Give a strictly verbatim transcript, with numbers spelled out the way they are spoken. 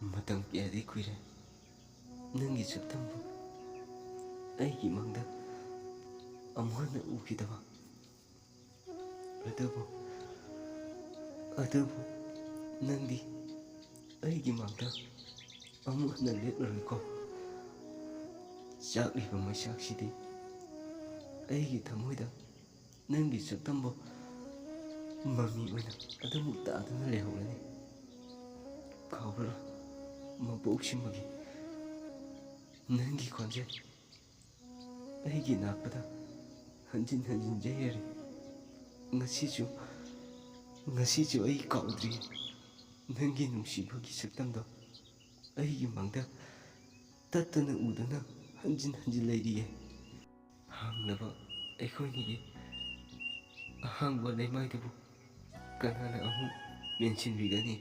ꯃꯇꯝ ꯀꯌꯥꯗꯤ ꯀꯨꯏꯔꯦ ꯅꯪꯒꯤ ꯁꯛꯇꯝꯕꯨ ꯑꯩꯒꯤ ꯃꯪꯗ ꯑꯃꯨꯛ ꯍꯟꯅ ꯎꯈꯤꯗꯕ꯫ ꯑꯗꯨꯕꯨ, ꯑꯗꯨꯕꯨ ꯅꯪꯗꯤ ꯑꯩꯒꯤ ꯃꯥꯡꯗ ꯑꯃꯨꯛ ꯍꯟꯅ ꯂꯦꯞꯂꯔꯣꯏꯀꯣ꯫ ꯆꯥꯛꯂꯤꯕ ꯃꯩꯆꯥꯛꯁꯤꯗꯤ ꯑꯩꯒꯤ ꯊꯃꯣꯏꯗ ꯅꯪꯒꯤ ꯁꯛꯇꯝꯕꯨ ꯃꯃꯤ ꯑꯣꯏꯅ ꯑꯗꯨꯃꯛ ꯇꯥꯗꯨꯅ ꯂꯩꯍꯧꯔꯅꯤ꯫ ꯀꯥꯎꯔꯔꯣꯏ ꯃꯄꯣꯛ ꯁꯤꯃꯒꯤ ꯅꯪꯒꯤ ꯈꯣꯟꯖꯦꯜ꯫ ꯑꯩꯒꯤ ꯅꯥꯛꯄꯗ ꯍꯟꯖꯤꯟ ꯍꯟꯖꯤꯟ ꯌꯩꯔꯔꯦ꯫ ꯉꯁꯤꯁꯨ, ꯉꯁꯤꯁꯨ ꯑꯩ ꯀꯥꯎꯗ꯭ꯔꯤ꯫ ꯅꯪꯒꯤ ꯅꯨꯡꯁꯤꯕꯒꯤ ꯁꯛꯇꯝꯗꯣ ꯑꯩꯒꯤ ꯃꯪꯗ ꯇꯠꯇꯅ ꯎꯗꯨꯅ ꯍꯟꯖꯤꯟ ꯍꯟꯖꯤꯟ ꯂꯩꯔꯤꯌꯦ꯫ ꯍꯥꯡꯂꯕ ꯑꯩꯈꯣꯏꯅꯤꯒꯤ ꯑꯍꯥꯡꯕ ꯂꯩꯃꯥꯏꯗꯨꯕꯨ ꯀꯅꯥꯅ ꯑꯃꯨꯛ ꯃꯦꯟꯁꯤꯟꯕꯤꯒꯅꯤ?